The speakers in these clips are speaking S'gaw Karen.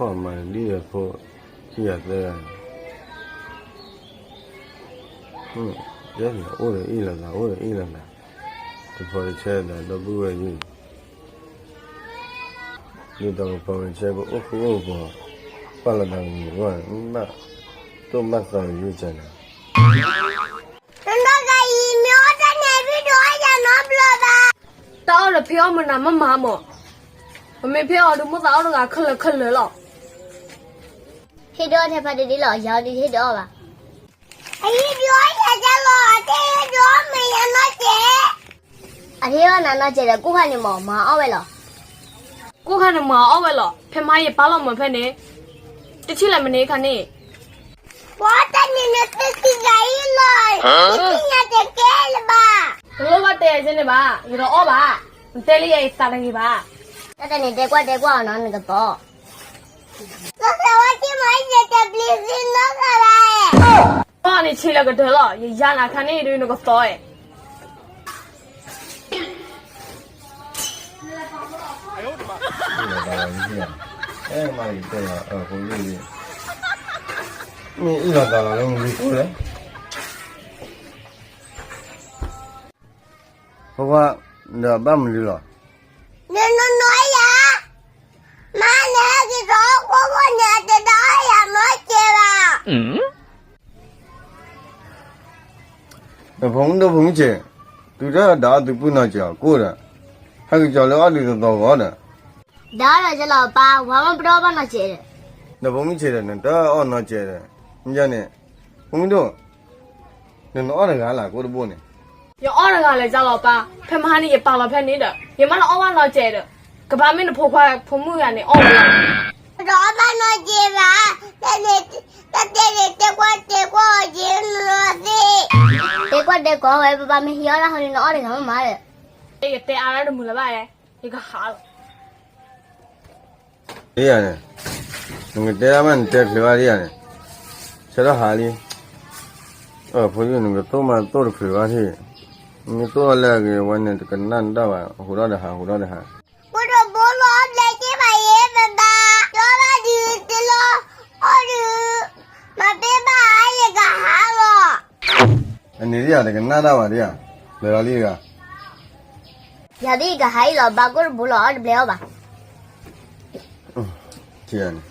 မၤဒ်ဖိခံဂၤသၢဂၤ, ယဲန့ၣ်အိၣ်ဒီးအ့ၣ်လိာ်သး အိၣ်ဒီးအ့ၣ်လိာ်သး, တဖီတဆဲဒီးဒီပုၢ်ဝဲၢ်ယုၢ်, ဒ်သိးကဖီကဆဲကအိၣ်ဃူအိၣ်ဖိး, ပာ်လီၤသးကမုာ်အဂီၢ်, ဘၣ်တိၢ်ဘၣ်သီယုၢ်ကန့ၣ်, တနီၤဂၤအံၤမ့ၢ်အီၣ်တၢ်န့ၣ် ဖံဒိၣ်အီၣ်ယၤနီတဘျီဘၣ်. တၢ်အီၣ်ဒီးဖံအီၣ်မနုၤမ့ၢ်မၤမး, ပမ့ၢ်ဖံအီၣ်ဒီးမိၣ်သးအီၣ်တဂၤခဲလၢာ်ခဲလၢာ်လီၤ. ဟ့ၣ်ဒုးအီၣ်ထဲဖးဒိၣ်ဒ်လီၤ, ယၤအီၤဒုးဟ့ၣ်ဒုးအီၣ်ဘၣ်. အဟ့ၣ်ဒုးအီၣ်ယၤဒ်လီၤ, အတဲဟ့ၣ်ဒုးအီၣ်မ့ၢ်ယၤနီၢ်ကဲး. အဟ့ၣ်အီၣ်နၤနီၢ်ကဲးဒီး ကိၣ်ခါန့ၣ်မ့ၢ်မၤအီၣ်ဝဲလီၤ. ကိၣ်ခါန့ၣ်မၤအီၣ်ဝဲလီၤ, ဖဲမဟါယပာ်လီၤမၢၤဖဲန့ၣ်, တထံၣ်လၢမန့ၢ်ခါန့ၣ်. ပှၤတၢ်န့ၣ်နသုကဂၤအံၤလီၤ, ယသ့ၣ်ညါတကဲလၢၤဘၣ်. တလိၣ်ဘၣ်တဲယဲန့ၣ်ဘၣ်, ယတအီၣ်ဘၣ်, နတဲလၢယၤယသးတဂ့ၤဘၣ်. တၢ်တၢ်န့ၣ်တဲကွၢ်တဲကွၢ်အီၤနီၤ နကသီ သီသးဝဲက့ၤမၤယတပျံၤသ့နီၢ်သးဘၣ်. အီၣ်န့ၣ်ဆံးလၢကတၢၢ်လီၤ, ယယါနၤခါန့ၣ်ဒုးနကသီဧါ. မ့ၢ်အ့ၣ်လိာ်သးလီၤလၢမနုၤအဃိလဲၣ်, ပကွၢ်, ဒီးဘၣ်မနုၤလီၤ. နနီၢ်နီၢ်ယၤ, မၤနဟဲက့ၤထီၣ်အိၣ်ခိၣ်ဃိန့ၣ် အတဒါအီၣ်ယၤနီၢ်ကဲးဘၣ်. ဒီးဖိမုၣ်ဒိၣ်ဖိမုၣ်ဆံး, သုတဒၣ်အီၣ်သုပုၢ်နီၢ်ကဲးအီၤ ကိၣ်ဒီး, ဟဲက့ၤကၠီၤလၢအီၣ်ဒုးသသီဂီၤဒီး, ဒါအီၣ်ဒီးယလီၤပၢ်, ဝၤမ့ၢ်ပဒီဘၣ်နီၢ်ကဲးဒီး, ဒီးဖိမုၣ်ဆံးဒီး နတအီၣ်နီၢ်ကဲးဒီး, မ့ၢ်န့ၣ်, ဖိမုၣ်ဒိၣ်, နနအီၣ်တဂၤလၢကိၣ်တဘိန့ၣ်. ယအီၣ်တဂၤလၢယလီၤပၢ်, ဖဲမဟါန့ၣ်ယပာ်လီၤဖဲန့ၣ်ဒီး ယမ့ၢ်လၢအီၣ်ဘၣ်နီၢ်ကဲးဒီး, ကဘၣ်မ့ၢ်နဖိခွါဖိမုၣ်ဂၤန့ၣ်အီၣ်ဝဲလီၤ. တအီၣ်ဘၣ်နီၢ်ကဲးဘၣ်, တၢ်တဲန့ၣ်တဲကွၢ်တဲကွၢ်အီၤက့ၤနသ့, တဲကွၢ်တဲကွၢ်ဝဲ ပပၢ်မ့ၢ်ဟံးအီၣ်တၢ်ဟီန့ၣ် နအီၣ်တဂၤမးဒီး, ယတဲအါတၢ်တမုာ်လၢၤဘၣ်, ယကဟးလီၤ. ဒ်ယၤန့ၣ်, နကတဲဒၣ်မး နတဲချုးဘၣ်ဒ်ယၤန့ၣ်, ဆၢထီၣ်ဟးလံ, ဖိယုၢ် နကသိၣ်မးသိၣ်တချုးဘၣ်ထံၣ်, မ့ၢ်သိၣ်လၢအဂ့ၤဝဲန့ၣ် တကနၣ်တၢ်ဘၣ်, ဟူးထီၣ်တဟး ဟူးထီၣ်တဟး. ကိၣ်တဘိလီၤ ဘျဲက့ၤဘၣ်ယဲ ပဘၣ်, ဒီဘၣ်ဒုးတလီၤ, အီၣ်ဒုး, မၤပ့ၢ်ဘၣ်ယကဟးလီၤ. အန့ၣ်ဒ်ယၤ တကနၣ်တၢ်ဘၣ်ဒ်ယၤ, ဘျဲလီၤလံတဂၤ. ယၤဒ်ယကဟးအံၤလီၤ, ဘၣ်ကိၣ်တဘိလီၤ အီၣ်တဘျဲအီၣ်ဘၣ်. န့ၣ်,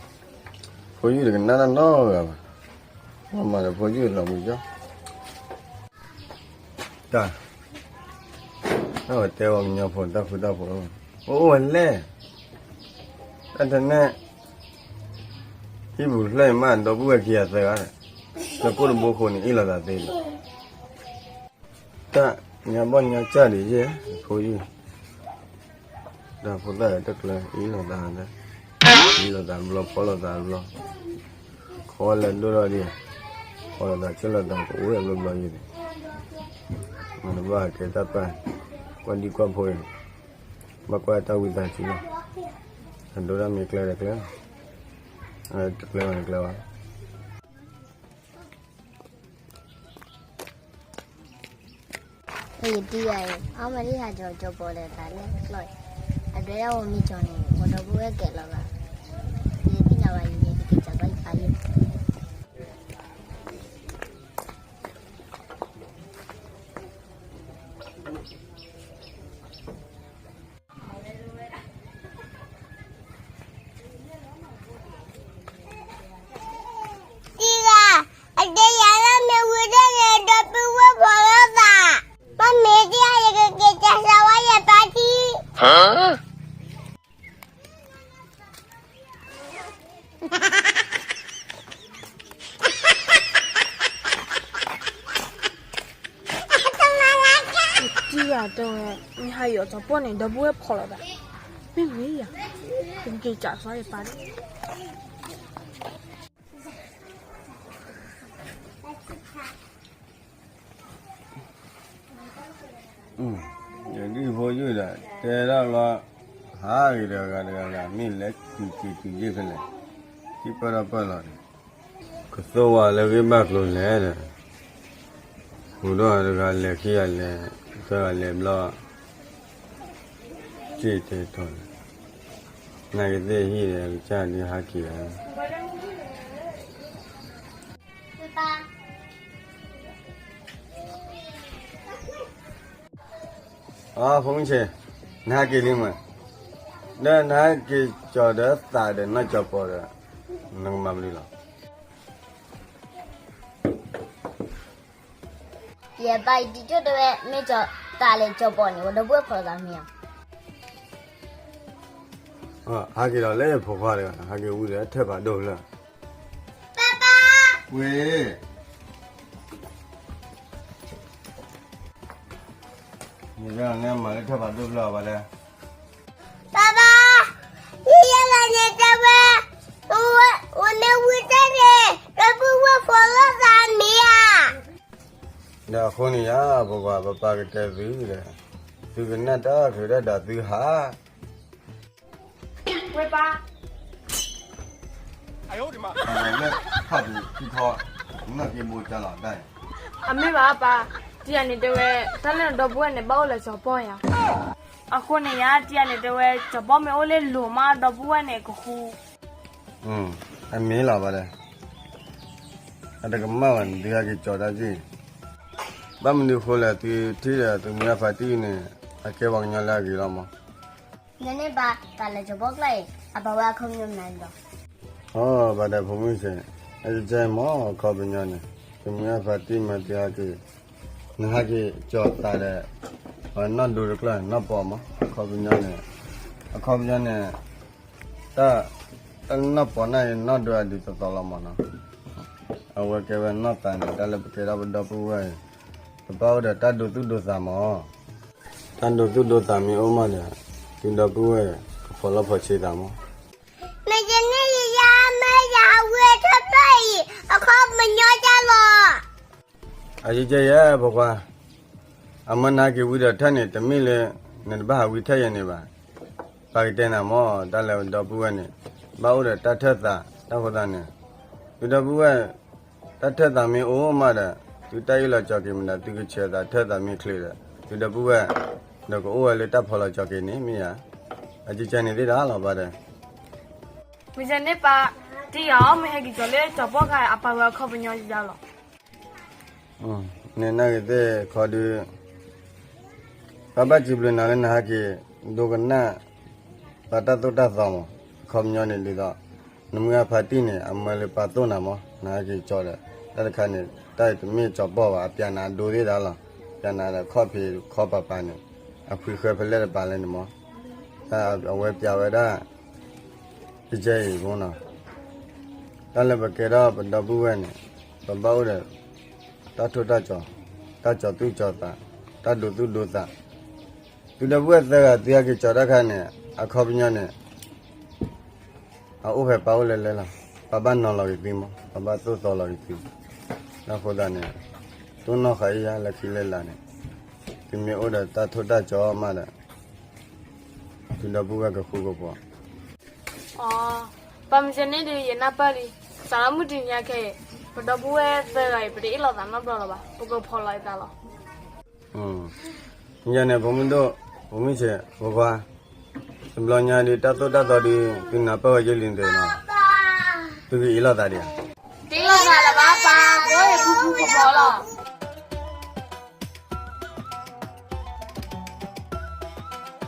ဖိယုၢ်တကနၣ်တၢ်နီတဂၤဘၣ်, မၤဒီးဖိယုၢ်လီၤမူကၠီ. တၢ်, အဝဲတဲဝဲကညီဖိတၢ်ဃူတၢ်ဖိး, အိၣ်ဝဲလဲၣ်, တၢ်တနဲၣ်, ဟံၣ်ပူၤဖျဲၣ်အံၤမး ဒီပုၢ်ဝဲၢ်ခံဂၤသၢဂၤ, လၢကိၣ်တဘိဃိန့ၣ် အ့ၣ်လိာ်သးသ့လီၤ. တၢ်, ညါဘီၣ်ညါစၢ်ဒံးယဲၢ်, ဖိယုၢ်, ဒီးဖိသၣ်တကျၢၤ အ့ၣ်လိာ်သး, အ့ၣ်လိာ်သးတဘျီ ဖီလိာ်သးတဘျီ, ခီလဲၤဒိၣ်ထီၣ်ဒံး, ဖီလိာ်သးဆၢလိာ်သးကအိၣ်ဝဲဘျီဘျီယဲၢ်န့ၣ်, မ့ၢ်တဘၣ်ကဲတၢ်ပာ်, ကွၢ်ဒံကွၢ်ဖိအံၤ, ဘၣ်ကွၢ်တၢ်ဝံသးစူၤလီၤ, အဒိတၢ်မ့ၢ်ကျဲဒီးကျဲ, တကျဲဘၣ်တကျဲဘၣ်. ယတံၤယၤအံၤ အီၣ်မးဒ်ဟးကၠီၤကၠီၤပီၤဒီးသးလၢကျီၢ်အံၤ, အဒွဲဒၣ်ဝဲမ့ၢ်ကၠီၤန့ၣ် ဝဲဒီပုၢ်ဝဲၢ်ကဲလီၤဘၣ်, ယသ့ၣ်ညါဘၣ်ယံၤန့ၣ် ယကကးဘၣ်ယပၢ်ယဲၢ်. တံၤဂၤ, အတဲယၤလၢမ့ၢ်ဝံၤဒၣ်န့ၣ် ဒီပုၢ်ဝဲၢ်ဖီၣ်လိာ်သး, မ့ၢ်မ့ၢ်ဒ်ယၤယကက့ၤကးစၢၤဝဲယပၢ်ထံ တံၤဂၤတဲဝဲ, မ့ၢ်ဟါအံၤအီၤကၠီၤပီၣ်န့ၣ် ဒီပုၢ်ဝဲၢ်ဖီၣ်လိာ်သး, မ့ၢ်မ့ၢ်ယၤ, ယကက့ၤကးစၢၤယပၢ်ဒၣ်. ယဒုၣ်ဖိယုၢ်ဒီး တဲဒၣ်လီၤ, ဟးဂ့ၤဒီးဂၤတဂၤဂၤ မ့ၢ်လဲၤတုၤက့ၤတုၤယ့ၢ်ဖဲလဲၣ်, ဟံၣ်ပၢၢ်ထီၣ်ပၢၢ်လီၤန့ၣ်, ကသိၣ်ဝဲလၢဂ့ၢ်ဘၣ်ကျိၤလဲၣ်ဒီး, ဟူးထီၣ်တဂၤလဲၤခံဂၤလဲၤ, သၢဂၤလဲၤဘျီ, က့ၤတဲထီၣ်လဲၣ် နကသ့ၣ်ဟံၣ်ဒီး ကစၢ်ဒုးဟးက့ၤလီၤ. အဖိမုၣ်ဆ့း, နဟးက့ၤလံမး, ဒီးနဟဲက့ၤကၠီၤဒီးသးဒီးနီၢ်ကၠီၤပီၤဒီး နကမၤမနုၤလီၤ. ယဘၣ်ယတံၤကၠိၣ်တဲဝဲ မ့ၢ်ကၠီၤသးလဲၤကၠီၤပီၤန့ၣ် ပဒီပုၢ်ဝဲၢ်ဖီၣ်လိာ်သးမ့ၢ်ဧါ. ဟးက့ၤလီၤလၢဖိခွါတဂၤ ဟးက့ၤဝံၤဒီးထၢၣ်ဖးဒိၣ်ဖျၢၣ်. ဝ့ၢ်, နမၤလၢထၢၣ်ဖးဒိၣ်ဖျၢၣ်အီၤဘၣ်လဲၣ်. ပၢ်ပၢ်, ယဲၢ်လီၤန့ၣ်တဲဝဲ, ဝဲမ့ၢ်ဝံၤတၢ်န့ၣ် ဒီပုၢ်ဝဲၢ်ဖီၣ်လိာ်သးမ့ၢ်ဧါ. ဒီးအဃိန့ၣ်ယါ ပပၢ်ကတဲသုဒီး, သုကနၣ်တၢ်ချုးတၢ်ဒီးသုဟး ဝဲပၢ်, လၢခီၣ်ပူၤခံခီ, နီၢ်က့ဘိကၢ်လီၤဒၣ်. အမ့ၢ်ဘၣ်ပၢ်, တံၤယၤန့ၣ်တဲဝဲ, တၢ်လၢနဒီပုၢ်ဝဲၢ်န့ၣ် ဘၣ်အိၣ်လၢကၠီၤပီၢ်ယါ. အဃိန့ၣ်ယါ တံၤယၤန့ၣ်တဲဝဲ ကၠီၤပီၢ်မ့ၢ်အိၣ်လၢလိၤမး ဒီပုၢ်ဝဲၢ်န့ၣ်ကဃူ. အမ့ၢ်လီၤဘၣ်ဒီး, အတကမၣ်ဘၣ်န့ၣ် သုဟဲက့ၤကၠီၤတၢ်က့ၢ်. ဘၣ်မနုၤဃိလဲၣ် သုထံၣ်ဒီးသုမုၢ်ဂၢ်ဖါတံၢ်န့ၣ် အကဲပှၤကညီလၢအဂ့ၤလီၤမး. နန့ၣ်ဘၣ်တၢ်လဲၤကၠီၤပီၢ်ကျါအံၤ အဘၣ်ဝဲအခီပညီမနုၤလီၤ. အိ ဘၣ်ဒီးဖိမုၣ်ဆ့း, အကဲမ့ၢ်အခီပညီန့ၣ် သုမုၢ်ဂၢ်ဖါတံၢ်မၤသုဟဲက့ၤ, နဟဲက့ၤကၠီၤသးဒီး အဝဲနီၢ်ဒိတကျၢၢ် နီၢ်ပီၤမး အခီပညီန့ၣ်, အခီပညီန့ၣ် တၢ်, တၢ်နီၢ်ပီၤန့ၣ် နီၢ်ဒိအဒုးသီသီလီၤမးနီၤ. အဝဲကဲဝဲနီၢ်သးန့ၣ် တၢ်လၢပကဲထီၣ်ပဒီပုၢ်ဝဲၢ်အံၤ, ပဘၣ်အိၣ်ဒီးတၢ်ဒိသူၣ်ဒိသးမး. တၢ်ဒိသူၣ်ဒိသးမ့ၢ်အိၣ်မးဒီး သုဒီပုၢ်ဝဲၢ်ကဖီၣ်လီၤဖီၣ်ဆ့သးမး. မ့ၢ်ယန့ၢ်ယယါမ့ၢ်ယဟးဝံၤထၢၣ်ဖျၢၣ်အံၤ အခီပညီဒ်လဲၣ်. အယကဲယဲ ဖိခွါ, အမ့ၢ်နဟဲက့ၤဝံၤဒီးထၢၣ်န့ၣ် တမ့ၢ်လၢ နတဘၣ်ဟးဝံၤထၢၣ်ယဲန့ၣ်ဘၣ်. ပၢ်ကတဲနၤမး တၢ်လၢပဒီပုၢ်ဝဲၢ်န့ၣ် ဘၣ်အိၣ်ဒီးတၢ်ထၢၣ်သး တၢ်ဃိသတးန့ၣ်, သုဒီပုၢ်ဝဲၢ် တၢ်ထၢၣ်သးမ့ၢ်အိၣ်မးဒီး သုတၢ်အ့ၣ်လိာ်ကၠီၤက့ၤမးဒီး သုကဆဲးသးထၢၣ်သးမ့ၢ်ချ့ဒီး သုဒီပုၢ်ဝဲၢ် ဒီးကအိၣ်ဝဲလၢတၢ်ဖီၣ်လီၤကၠီၤက့ၤန့ၣ်မ့ၢ်ဧါ. အကကဲန့ၣ်သ့ၣ်တၢ်လီၤဘၣ်ဒီး မ့ၢ်ယန့ၢ်ပၢ်, တံၤယၤအီၤ မ့ၢ်ဟဲက့ၤကၠီၤလၢကၠီၤပီၢ်ခါ အပာ်ဝဲအခီပညီယါလီၤ. နနာ်ဂ့ၤသ့ၣ်ခီဒုး, ပၢ်ဘၣ်စံးဘျုးနၤလၢနဟဲက့ၤ ဒိကနၣ် ပၢ်တၢ်သိၣ်တၢ်သီမး, အခီပညီန့ၣ်ဒ်သိး နမုၢ်ဂၢ်ဖါတံၢ်န့ၣ် အမၢလၢပၢ်သိၣ်နၤမး နဟဲက့ၤကၠီၤဒီး တၢ်တခါန့ၣ် တၢ်အံၤတမ့ၢ်ကၠီၤပီၢ်ဘၣ် အပျးနၤအဒိသ့ၣ်တၢ်လီၤ. ပျးနၤဒီးခီၣ်ဖံးခီပၤပၤန့ၣ် အဖှံဃၢဖဲလဲၣ်တပၤလဲၣ်န့ၣ်မး, တၢ်အဝဲပျးဝဲဒၣ် ကကဲအံၤမးနီၤ, တၢ်လၢပကဲထီၣ်ပဒီပုၢ်ဝဲၢ်န့ၣ် ပဘၣ်အိၣ်ဒီး တၢ်ထိၣ်တၢ်ကၠီၤ, တၢ်ကၠီၤသူၣ်ကၠီၤသး, တၢ်ဒိသူၣ်ဒိသး, သုဒီပုၢ်ဝဲၢ်သၢဂၤ သုဟဲက့ၤကၠီၤတၢ်ခါန့ၣ် အခီပညီန့ၣ် အအိၣ်ဖဲပၢ်အိၣ်လဲၤလဲၤလီၤ. ပၢ်ဘၣ်နီၤလီၤက့ၤသုမး, ပၢ်ဘၣ်သိၣ်သီလီၤက့ၤသု, တၢ်ဃိသတးန့ၣ် တိၢ်နီၣ်ဃာ်အံၤယါလၢခံလၢလာ်န့ၣ်, သုမ့ၢ်အိၣ်ဒီးတၢ်ထိၣ်တၢ်ကၠီၤမးဒီး သုဒီပုၢ်ဝဲၢ်ကဃူကဖိး. ပၢ်မ့ၢ်ကဲန့ၣ်ဒီး ယနၢ်ပၢၢ်လံ, စးထီၣ်မုၢ်တနံၤညါခဲအံၤ ပဒီပုၢ်ဝဲၢ်သၢဂၤအံၤ ပတအ့ၣ်လိာ်သးနီတဘျီလၢၤဘၣ်, ပကဖီၣ်လီၤအသးလီၤ. ယၤန့ၣ် ဖိမုၣ်ဒိၣ်, ဖိမုၣ်ဆဲး, ဖိခွါ, တဘျီညါဒီး တၢ်သိၣ်တၢ်သီဒီး သုနၢ်ပၢၢ်ဝဲယလံၤတ့ၢ်နီၤ, သုကအ့ၣ်လိာ်သးဒံးဧါ. တအ့ၣ်လိာ်သးလၢၤဘၣ်ပၢ်, ပအိၣ်ဖုဖုကဖီလီၤ.